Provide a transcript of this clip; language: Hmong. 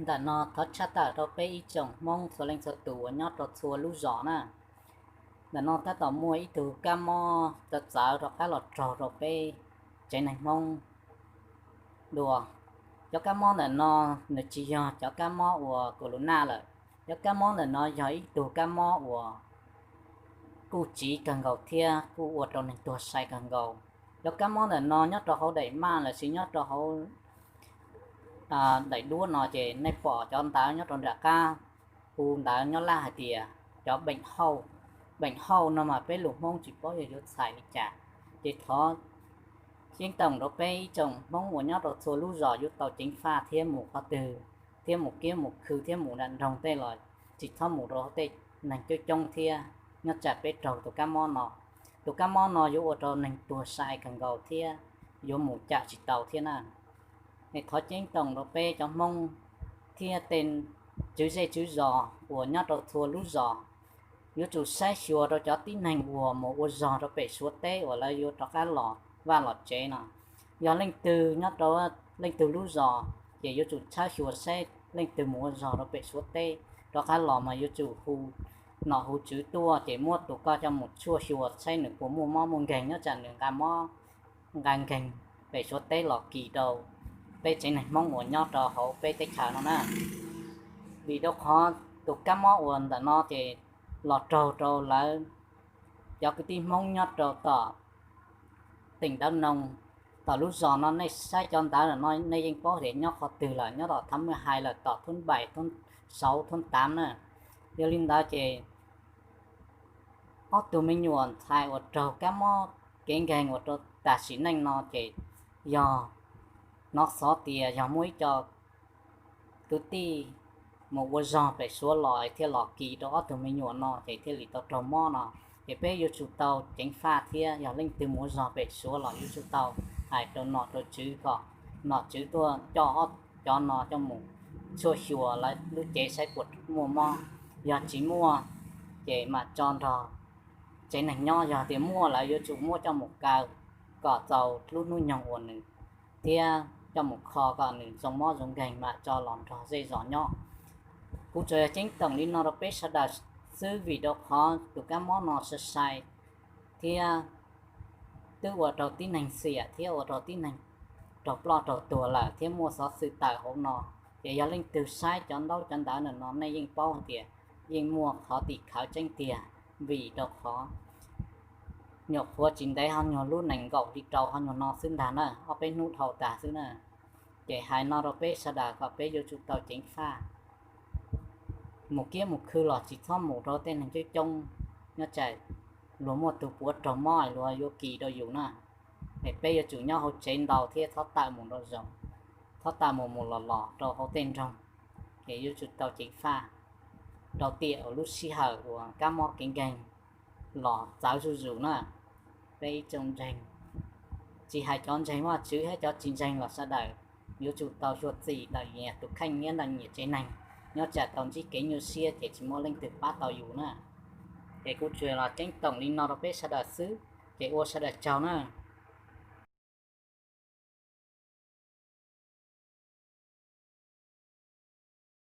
Ntawm no thov tshaj tawm rau peb ib tsoom Hmoob txhua leej txhua tus uas nyob rau txhua lub zos na. Ntawm no tab tom muaj ib tug kab mob txawv txawv rov qab los raug rau peb tsev neeg Hmoob dua. Cov kab mob ntawm no nws tsis yog cov kab mob uas corona lawm. Cov kab mob ntawm no yog ib tug kab mob uas kuj tsiv kawg nkaus thiab kuj ua rau neeg tuag sai kawg nkaus. Cov kab mob ntawm no nyob rau hauv daim maj los sis nyob rau hauv daim duab no ces nej pom cov ntawv nyob rau nram qab hu ntawv nyob Laj hais tias cov beem hauj. Beem hauj no mas peb lus Hmoob tsis paub yog yuav txhais li cas, ces thov ceeb toom rau peb ib tsoom Hmoob uas nyob rau txhua lub zos yuav tau ceev faj thiab mus qhov twg thiab mus kiab mus khw thiab mus nram nroog tej los tsis txhob mus rau tej neeg coob coob thiab nyob tsam peb raug tus kab mob no. Tus kab mob no yuav ua rau neeg tuag sai kawg nkaus thiab yuav mus cam tsis tau thiab na. Es thov ceeb toom rau peb cov Hmoob thiab tej tswv zej tswv zos uas nyob rau txhua lub zos yuav tsum saib xyuas rau cov tib neeg uas mus ua zog rau pem Suav teb uas lawv yuav rov qab los vaj los tsev no. Yog leej twg nyob rau leej twg lub zos ces yuav tsum tshawb xyuas saib leej twg mus ua zog rau pem Suav teb rov qab los mas yuav tsum hu nom hu tswv tuaj ces muab tus koj coj mus tshuaj xyuas saib nws puas muaj mob muaj nkeeg nyob tsam nws nqa mob nqa nkeeg pem Suav teb los kis rau peb tsev neeg Hmoob uas nyob rau hauv peb teb chaws no na. Vim rau qhov tus kab mob uas ntawm no ces los raug rau lawv cov kwv tij Hmoob nyob rau tom teem Dawb Noo, tom lub zos no nej saib cov ntawv no nej yeej paub tias nyob qhov twg lawm, nyob tom thav muaj hais lawm tom thoob npaim thoob sauv thoob tav na. Yog li ntawd ces ob tug me nyuam ntxhais uas raug kab mob kev nkeeg uas rau tam sim neej no ces yog hnov xov tias yog muaj ib co kwv tij mus ua zog pem Suav los thiaj los kis rau ob tug me nyuam no ces thiaj li tau raug mob no. Ces peb yuav tsum tau ceev faj thiab yog leej twg mus ua zog pem Suav los yuav tsum tau hais rau nom rau tswv kom nom tswv tuaj coj ob cov no coj mus tshuaj xyuas lawv lub cev saib puas muaj mob. Yog tsis muaj ces mam tso nrog tsev neeg nyob, yog tias muaj lawv yuav tsum muab coj mus kaw kom txaus lub hnub nyoog uas nws thiab coj mus kho kom nws zoo mob zoo nkeeg mam tso los nrog zej zos nyob. Kuv tsuas yog ceeb toom li no rau peb sawv daws xwb vim rau qhov tus kab mob no sai sai thiab twb ua rau tib neeg xiam thiab ua rau tib neeg raug ploj raug tuag lawm thiab muaj xov xwm tawm hauv no. Ces yog leej twg saib cov ntaub cov ntawv ntawm no nej yeej paub hais tias yeej muaj qhov tim khawv tseeb tiag, vim rau qhov nyuam qhuav tsis ntev ho nyuag lub nees nkaum li rau ho nyuag no xwb ntag na, ob peb hnub dhau tas xwb na. Ces hais no rau peb sawv daws kom peb yuav tsum tau ceev faj. Mus kiab mus khw los tsis txhob mus rau tej neeg coob coob, nyob tsam luag muaj tus puav raug mob luag yuav kis rau yus na. Es peb yuav tsum nyob hauv tsev ntau thiab txhob tawm mus nraum zoov, txhob tawm mus mus los los rau hauv tej nroog. Ces yuav tsum tau ceev faj rau tiam uas lub sij hawm uas kab mob kev nkeeg los txawv zuj zus na. Peb ib tsoom ntseeg, tsis hais cov ntseeg Vajtswv thiab cov tsis ntseeg los sawv daws yuav tsum tau xyuam xim ntawm nyias tus kheej thiab ntawm nyias tsev neeg, nyob tsam tau ntsib kev nyuaj siab ces tsis muaj leej twg pab tau yus na. Ces kuv tsuas los ceeb toom li no rau peb sawv daws xwb, ces ua sawv daws tsaug na.